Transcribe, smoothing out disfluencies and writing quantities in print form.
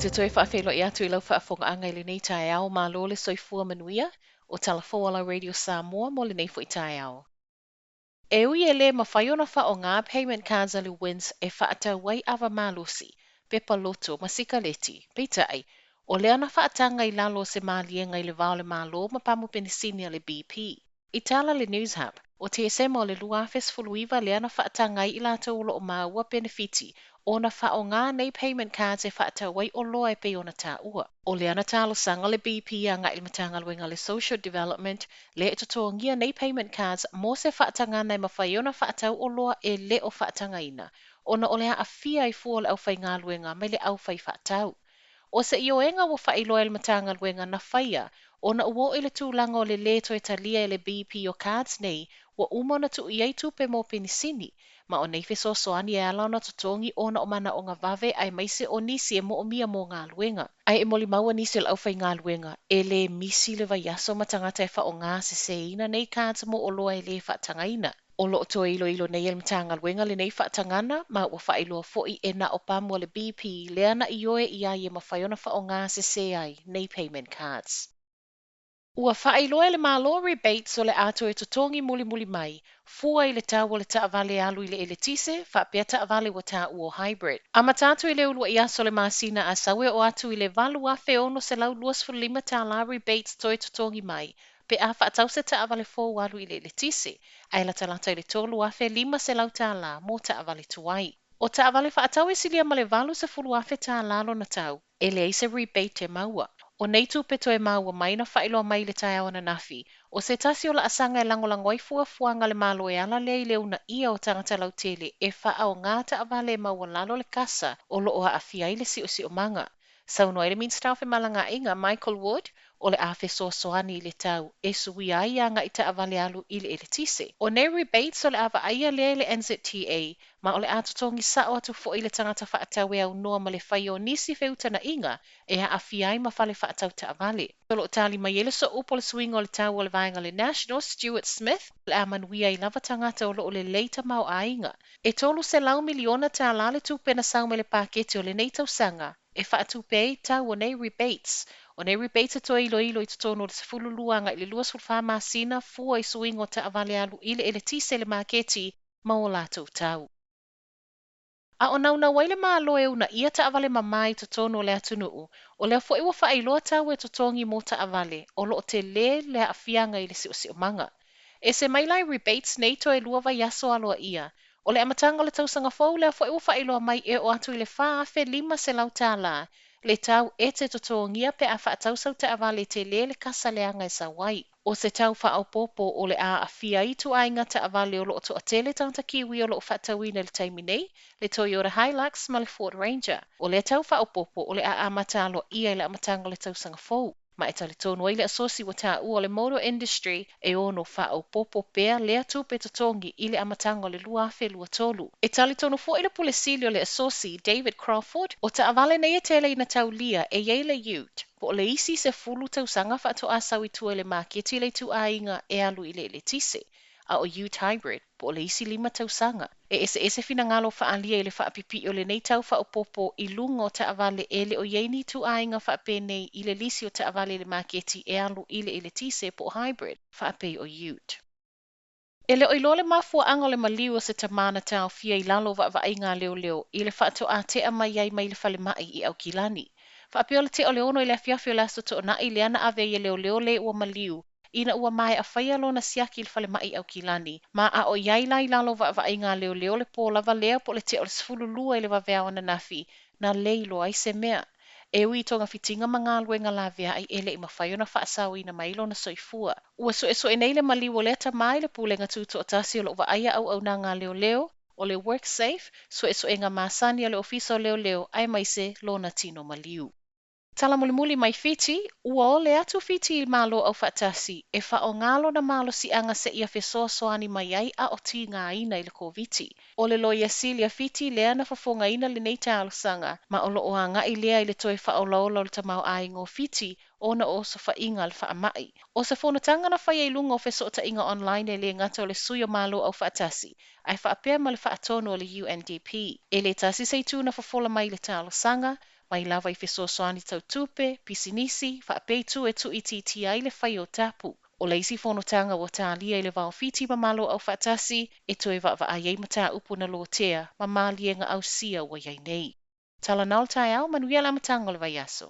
te toe faafeiloai atu i lau faafofogaaga i lenei taeao, malo le soifua manuia, o tala fou a lau Radio Samoa mo lenei foi taeao. E ui e le mafai ona faaaoga payment cards a le WINZ e faatau ai ava malosi, pepa loto ma sikaleti, peitai, o lea na faataga i lalo o se maliega i le va o le Malo ma pamu penisini a le BP. I tala le Newshub, o Tesema o le 2019 lea na faataga ai i latou o lo o maua penefiti ona faaaoga nei payment cards e faatau ai oloa e pei ona taua. O lea na talosaga le BP agai i le Matagaluega a le Social Development lea e totogia nei payment cards mo se faatagaga e mafai ai ona faatau oloa e le o faatagaina ona o le aafia ai fua o le aufaigaluega mai le aufai faatau. O se ioega ua faailoa e le Matagaluega na faia ona ua oo i le tulaga o le lē toe talia e le BP o cards nei ua uma ona tuu i ai tupe mo penisini, ma o nei fesoasoani e ala ona totogi ona o manaoga vave aemaise o nisi e moomia mo galuega. Ae e molimau nisi o le aufaigaluega e lē misi le vaiaso ma tagata e faaaoga seseina nei cards mo oloa e lē faatagaina. O lo o toe iloilo nei e le Matagaluega lenei faatagaga ma ua faailoa foi e na o pamu a le BP lea na ioe i ai e mafai ona faaaoga sese ai nei payment cards. Ua faailoa e le Malo rebates o le a toe totogi mulimuli mai, fua i le tau o le taavale alu i le eletise, faapea taavale ua taua o hybrid. Amata atu i le uluai aso o le masina a sau e oo atu i le $8,625 rebates toe totogi mai, pe a faatau se taavale fou alu i le eletise, ae latalata i le $3,500 mo taavale tuai. O taavale faatau e silia ma le $80,000 lona tau, e leai se rebate e maua. O nei tupe toe maua mai na faailoa mai i le taeao ananafi, o se tasi o laasaga e lagolago ai fuafuaga a le Malo e ala lea i le uunaia o tagata lautele e faaaoga taavale e maualalo le kasa o lo o aafia ai le siosiomaga. Saunoa ai le Minisita o Femalagaaiga Michael Wood, o le a fesoasoani i le tau e suia ai agai taavale alu i le eletise. O nei rebates o le a vaaia lea e le NZTA, ma o le a totogi sao atu foi i le tagata faatau e aunoa ma le faia o nisi feutagaiga e aafia ai ma fale faatau taavale. O lo o tali mai ai le sooupu o le suiga o le tau o le vaega a le National, Stuart Smith, o le a manuia ai lava tagata o lo o lelei tamaoaiga. E $300 miliona tālā le tupe na sau mai le paketi o lenei tausaga e faatupe ai tau o nei rebates. O nei rebates e toe iloilo i totonu o le 12 agai i le 24 masina fua i suiga o taavale alu i le eletise i le maketi ma o latou tau. A o naunau ai le Malo e uunaia taavale mamā i totonu o le atunuu, o lea foi ua faailoa tau e totogi mo taavale o lo o tele le aafiaga i le siosiomaga. Ese mai la i rebates nei toe lua vaiaso aloaia o le amataga o le tausaga fou, lea foi ua faailoa mai e oo atu i le $4,500 le tau e te totogia pe a faatau sau taavale tele le kasa leaga e sau ai. O se tau faaopoopo o le a aafia ai ituaiga taavale o lo o toatele tagata Kiwi o lo o faatauina i le taimi nei, le Toyota Hilux ma le Ford Ranger. O lea tau faaopoopo o le a amata aloaia i le amataga o le tausaga fou. Ma e talitonu ai le asosi ua taua o le Motor Industry e ono faaopoopo pea lea tupe totogi i le amataga o le 2023. E talitonu foi le Pule Sili o le asosi, David Crawford, o taavale nei e tele ina taulia e i ai le ute, po o le isi 10 tausaga faatoa sau i tua i le maketi le ituaiga e alu i le eletise, a o ute hybrid, po o le isi 5 tausaga. E eseese finagalo faaalia i le faapipii o lenei tau faaopoopo i luga o taavale e le o i ai ni ituaiga faapenei i le lisi o taavale i le maketi e alu i le eletise po o hybrid, faapei o ute. E le o iloa le mafuaaga o le maliu o se tamā na taofia i lalo o vaavaaiga a leoleo i le faatoa tea mai ai mai le falemai i Aukilani. Faapea o le tea o le 6 i le afiafi o le Aso Toonai lea na ave ai e leoleo le ua maliu ina ua maea faia lona siaki i le falemai i Aukilani, ma a o i ai la i lalo o vaavaaiga a leoleo le pō lava lea po o le tea o le 12 i le vaveao ananafi na le iloa ai se mea. E ui i togafitiga ma galuega laveai e le i mafai ona faasaoina mai lona soifua. Ua suesue nei le maliu o lea tamā i le Pulega Tutoatasi o lo o vaaia auaunaga a leoleo, o le WorkSafe, suesuega masani a le Ofisa o Leoleo aemaise lona tino maliu. Tala mulimuli mai Fiti, ua ole atu Fiti i Malo Aufaatasi e faaaoga lona malosiaga seia fesoasoani mai ai a o tigaina i le Koviti. O le Loia Sili a Fiti lea na fofogaina lenei talosaga, ma o lo o agai lea i le toe faaolaola o le tamaoaiga o Fiti ona o osofaiga a le faamai. O se fonotaga na faia i luga o fesootaiga online e le gata o le sui o Malo Aufaatasi, ae faapea ma le faatonu o le UNDP. E le tasi se itu na fofola mai i le talosaga, mai lava i fesoasoani tau tupe, pisinisi, faapea itu e tuuitiitia ai le fai o tapu. O le isi fonotaga ua talia i le va o Fiti ma Malo Aufaatasi e toe vaavaai ai mataupu na lotea ma maliega ausia ua i ai nei. Talanoa le taeao, manuia le amataga o le vaiaso.